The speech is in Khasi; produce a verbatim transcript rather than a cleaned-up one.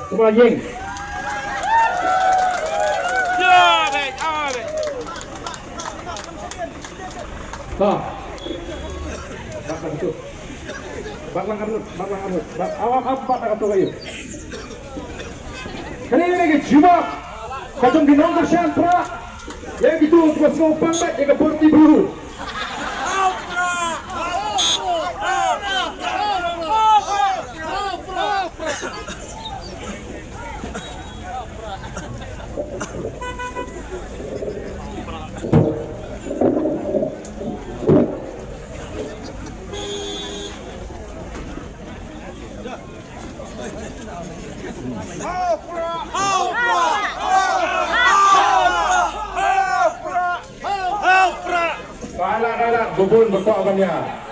Kumba ïeng. Ha. Bak lang tu. Bak lang ka blut, bak lang ka blut. Bak, aw, aw, aw, bak lang ka tu kayu. Kane ka jubab ka jong ki nongkyrshan Prah. Ïa kitu kiba sngewbha bad ïa ka party Bru. Ba la, ba la, bubun, ba kwah ban ïa.